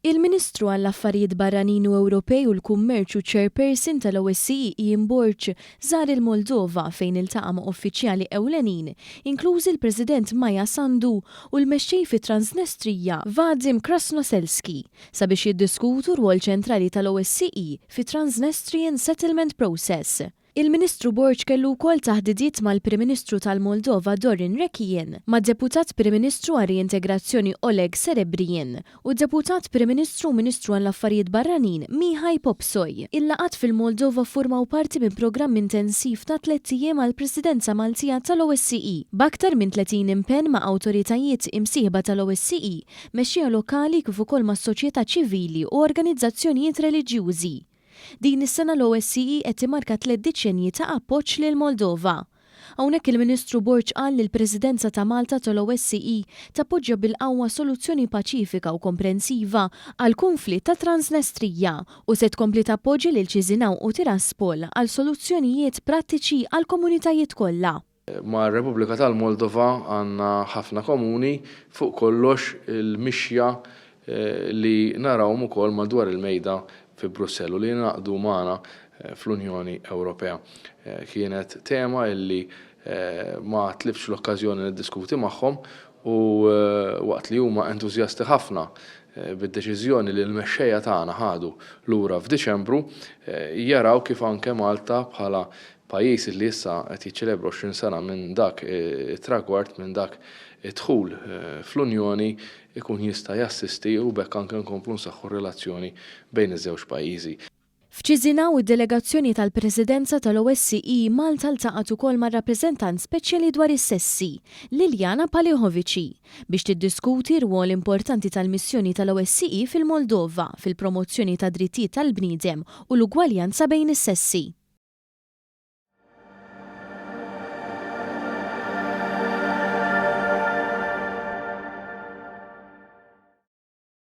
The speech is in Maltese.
Il-Ministru għall-Affarijiet Barranin u Ewropej u l-Kummerċ u Chairperson tal-OSCE Ian Borg żar il-Moldova fejn iltaqa' ma' uffiċjali ewlenin, inklużi l-President Maia Sandu u l-mexxej fit-Transnestrija Vadim Krasnoselski, sabiex jiddiskutu r-rwol ċentrali tal-OSCE fit-Transnistrian Settlement Process. Il-Ministru Borg kellu wkoll taħdidiet mal-Prim Ministru tal-Moldova Dorin Recean, mad-Deputat Prim Ministru għar-Riintegrazzjoni Oleg Serebrian u d-Deputat Prim Ministru u Ministru għall-Affarijiet Barranin Mihai Popsoi. Il-laqgħat fil-Moldova ffurmaw parti minn programm intensiv ta' tlett ijiem għall-Presidenza Maltija tal-OSCE, b'aktar minn 30 impenn ma' awtoritajiet imsieħba tal-OSCE, mexxejja lokali kif ukoll mas-soċjetà ċivili u organizzazzjonijiet reliġjużi. Din is-sena l-OSCE qed timarka tlett diċenji ta' appoġġ lill-Moldova. Hawnhekk il-Ministru Borg qal li l-Presidenza ta' Malta tal-OSCE tappoġġja bil-qawwa soluzzjoni paċifika u komprensiva għall-kunflitt ta' Transnestrija u se tkompli tappoġġja lil Chisinau u Tiraspol għal soluzzjonijiet prattiċi għall-komunitajiet kollha. Mar-Repubblika tal-Moldova għandna ħafna komuni, fuq kollox il-mixja li narawhom ukoll madwar il-mejda fi Brussell u li jingħaqdu magħna fl-Unjoni Ewropea. Kienet tema illi ma tliftx l-okkażjoni niddiskuti magħhom u waqt li huma entużjasti ħafna bid-deċiżjoni li l-mexxejja tagħna ħadu lura f'Diċembru, jaraw kif anke Malta bħala Pajjiż li issa qed jiċċelebra 20 sena minn dak it-tragward, minn dak id-dħul fl-Unjoni, ikun jista' jassisti u b'hekk anke nkomplu nsaħħu r-relazzjoni bejn iż-żewġ pajjiżi. F'Chisinau, id-delegazzjoni tal-Presidenza tal-OSCE Malta ltaqgħet ukoll mar-Rappreżentant Speċjali dwar is-Sessi, Liliana Palihovici, biex tiddiskuti r-rwol importanti tal-missjoni tal-OSCE fil-Moldova fil-promozzjoni tad-drittijiet tal-bniedem u l-ugwaljanza bejn is-sessi.